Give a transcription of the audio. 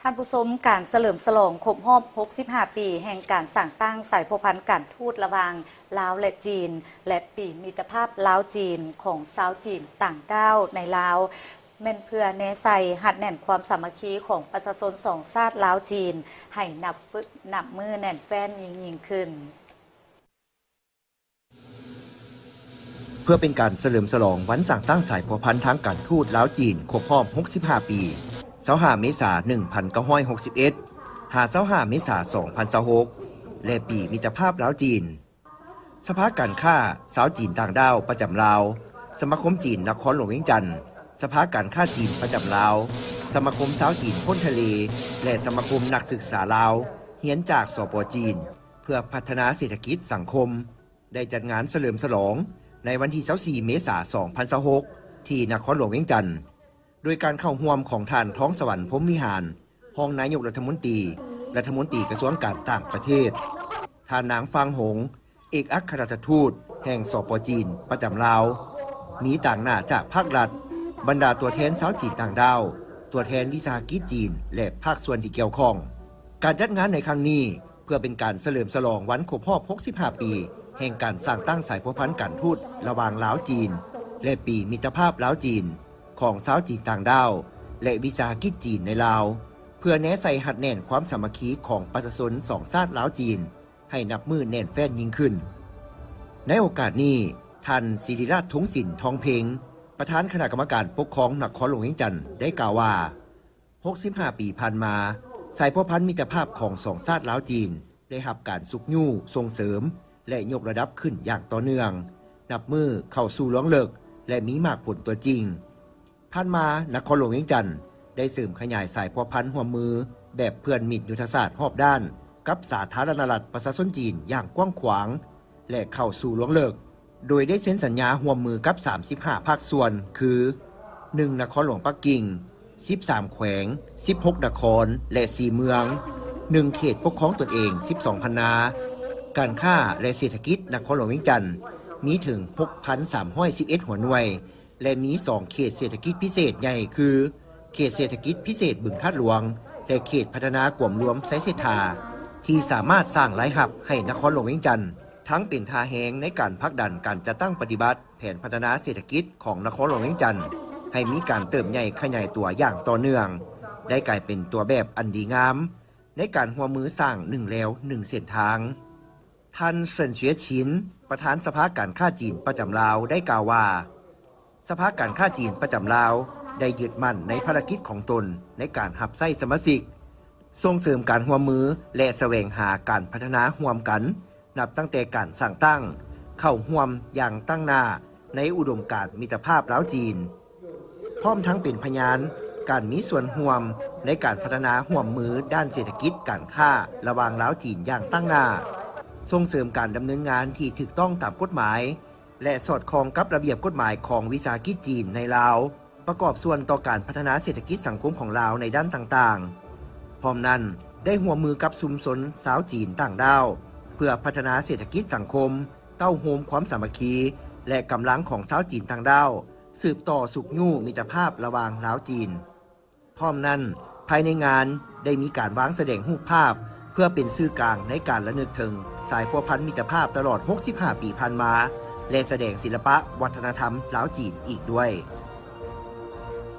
ທ່ານຜູ້ຊົມ, ການສະເຫຼີມສະຫຼອງຄົບຮອບຫົກສິບຫ້າປີ ແຫ່ງການສ້າງຕັ້ງສາຍພົວພັນການທູດລະຫວ່າງລາວ ແລະ ຈີນ ແລະ ປີມິດຕະພາບລາວ-ຈີນ ຂອງຊາວຈີນຕ່າງດ້າວໃນລາວ ແມ່ນເພື່ອແນໃສ່ຮັດແໜ້ນຄວາມສາມັກຄີຂອງປະຊາຊົນສອງຊາດລາວ-ຈີນ ໃຫ້ນັບ ນັບມື້ແໜ້ນແຟ້ນຍິ່ງໆຂຶ້ນ. ເພື່ອເປັນການສະເຫຼີມສະຫຼອງວັນສ້າງຕັ້ງສາຍພົວພັນທາງການທູດລາວ-ຈີນ ຄົບຮອບຫົກສິບຫ້າປີ, ຊາວຫ້າເມສາ ໜຶ່ງພັນເກົ້າຮ້ອຍຫົກສິບເອັດ ຫາ ຊາວຫ້າເມສາ ສອງພັນຊາວຫົກ ແລະ ປີມິດຕະພາບລາວ-ຈີນ, ສະພາການຄ້າຊາວຈີນຕ່າງດ້າວປະຈຳລາວ, ສະມາຄົມຈີນນະຄອນຫຼວງວຽງຈັນ, ສະພາການຄ້າຈີນປະຈຳລາວ, ສະມາຄົມຊາວຈີນພົ້ນທະເລ ແລະ ສະມາຄົມນັກສຶກສາລາວຮຽນຈາກ ສປ ຈີນ ເພື່ອພັດທະນາເສດຖະກິດສັງຄົມ ໄດ້ຈັດງານສະເຫຼີມສະຫຼອງໃນວັນທີຊາວສີ່ເມສາ ສອງພັນຊາວຫົກ ທີ່ນະຄອນຫຼວງວຽງຈັນ ໂດຍການເຂົ້າຮ່ວມຂອງທ່ານ ທອງສະຫວັນ ພົມວິຫານ ຮອງນາຍົກລັດຖະມົນຕີ, ລັດຖະມົນຕີກະຊວງການຕ່າງປະເທດ, ທ່ານນາງ ຟາງ ຫົງ ເອກອັກຄະລັດຖະທູດແຫ່ງ ສປ ຈີນ ປະຈຳລາວ, ມີຕາງໜ້າຈາກພາກລັດ, ບັນດາຕົວແທນຊາວຈີນຕ່າງດ້າວ, ຕົວແທນວິສາຫະກິດຈີນ ແລະ ພາກສ່ວນທີ່ກ່ຽວຂ້ອງ. ການຈັດງານໃນຄັ້ງນີ້ ເພື່ອເປັນການສະເຫຼີມສະຫຼອງວັນຄົບຮອບຫົກສິບຫ້າປີ ແຫ່ງການສ້າງຕັ້ງສາຍພົວພັນການທູດລະຫວ່າງລາວ-ຈີນ ແລະ ປີມິດຕະພາບລາວ-ຈີນ ຂອງຊາວຈີນຕ່າງດ້າວ ແລະ ວິສາຫະກິດຈີນໃນລາວ ເພື່ອແນໃສ່ຮັດແໜ້ນຄວາມສາມັກຄີຂອງປະຊາຊົນສອງຊາດລາວ-ຈີນ ໃຫ້ນັບມື້ແໜ້ນແຟ້ນຍິ່ງຂຶ້ນ. ໃນໂອກາດນີ້, ທ່ານ ສິລິລາດ ທົງສິນ ທອງເພັງ ປະທານຄະນະກຳມະການປົກຄອງນະຄອນຫຼວງວຽງຈັນ ໄດ້ກ່າວວ່າ, ຫົກສິບຫ້າປີຜ່ານມາ, ສາຍພົວພັນມິດຕະພາບຂອງສອງຊາດລາວ-ຈີນ ໄດ້ຮັບການຊຸກຍູ້, ສົ່ງເສີມ ແລະ ຍົກລະດັບຂຶ້ນຢ່າງຕໍ່ເນື່ອງ, ນັບມື້ເຂົ້າສູ່ລວງເລິກ ແລະ ມີໝາກຜົນຕົວຈິງ. ຜ່ານມາ, ນະຄອນຫຼວງວຽງຈັນ ໄດ້ເສີມຂະຫຍາຍສາຍພົວພັນຮ່ວມມືແບບເພື່ອນມິດຍຸດທະສາດຮອບດ້ານກັບສາທາລະນະລັດປະຊາຊົນຈີນຢ່າງກວ້າງຂວາງ ແລະ ເຂົ້າສູ່ລວງເລິກ, ໂດຍໄດ້ເຊັນສັນຍາຮ່ວມມືກັບສາມສິບຫ້າພາກສ່ວນ ຄື ໜຶ່ງ ນະຄອນຫຼວງປັກກິ່ງ, ສິບສາມແຂວງ, ສິບຫົກນະຄອນ ແລະ ສີ່ເມືອງ, ໜຶ່ງເຂດປົກຄອງຕົນເອງ, ສິບສອງພັນນາ, ການຄ້າ ແລະ ເສດຖະກິດນະຄອນຫຼວງວຽງຈັນ ມີເຖິງ ຫົກພັນສາມຮ້ອຍສິບເອັດຫົວໜ່ວຍ ແລະ ມີສອງເຂດເສດຖະກິດພິເສດໃຫຍ່ຄື ເຂດເສດຖະກິດພິເສດບຶງທາດຫຼວງ ແລະ ເຂດພັດທະນາກວມລວມໄຊເສດຖາ ທີ່ສາມາດສ້າງລາຍຮັບໃຫ້ນະຄອນຫຼວງວຽງຈັນ ທັງເປັນທ່າແຮງໃນການຜັກດັນການຈັດຕັ້ງປະຕິບັດແຜນພັດທະນາເສດຖະກິດຂອງນະຄອນຫຼວງວຽງຈັນ ໃຫ້ມີການເຕີບໃຫຍ່ຂະຫຍາຍຕົວຢ່າງຕໍ່ເນື່ອງ, ໄດ້ກາຍເປັນຕົວແບບອັນດີງາມ ໃນການຮ່ວມມືສ້າງໜຶ່ງແລວໜຶ່ງເສັ້ນທາງ. ທ່ານ ເຊິນ ເຊຍຊິນ ປະທານສະພາການຄ້າຈີນປະຈຳລາວ ໄດ້ກ່າວວ່າ, ສະພາການຄ້າຈີນປະຈຳລາວ ໄດ້ຍຶດໝັ້ນໃນພາລະກິດຂອງຕົນໃນການຮັບໃຊ້ສະມາຊິກ, ສົ່ງເສີມການຮ່ວມມື ແລະ ສະແຫວງຫາການພັດທະນາຮ່ວມກັນ ນັບຕັ້ງແຕ່ການສ້າງຕັ້ງ, ເຂົ້າຮ່ວມຢ່າງຕັ້ງໜ້າໃນອຸດົມການມິດຕະພາບລາວ-ຈີນ, ພ້ອມທັງເປັນພະຍານການມີສ່ວນຮ່ວມໃນການພັດທະນາຮ່ວມມືດ້ານເສດຖະກິດການຄ້າລະຫວ່າງລາວ-ຈີນຢ່າງຕັ້ງໜ້າ, ສົ່ງເສີມການດຳເນີນງານທີ່ຖືກຕ້ອງຕາມກົດໝາຍ ແລະ ສອດຄ່ອງກັບລະບຽບກົດໝາຍຂອງວິສາຫະກິດຈີນໃນລາວ, ປະກອບສ່ວນຕໍ່ການພັດທະນາເສດຖະກິດສັງຄົມຂອງລາວໃນດ້ານຕ່າງໆ. ພ້ອມນັ້ນ, ໄດ້ຮ່ວມມືກັບຊຸມຊົນຊາວຈີນຕ່າງດ້າວ ເພື່ອພັດທະນາເສດຖະກິດສັງຄົມ, ເຕົ້າໂຮມຄວາມສາມັກຄີ ແລະ ກຳລັງຂອງຊາວຈີນຕ່າງດ້າວ ສືບຕໍ່ຊຸກຍູ້ມິດຕະພາບລະຫວ່າງລາວ-ຈີນ. ພ້ອມນັ້ນ, ພາຍໃນງານໄດ້ມີການວາງສະແດງຮູບພາບ ເພື່ອເປັນສື່ກາງໃນການລະນຶກເຖິງສາຍພົວພັນມິດຕະພາບຕະຫຼອດຫົກສິບຫ້າປີຜ່ານມາ ແລະ ສະແດງສິລະປະວັດທະນະທຳລາວ-ຈີນອີກດ້ວຍ.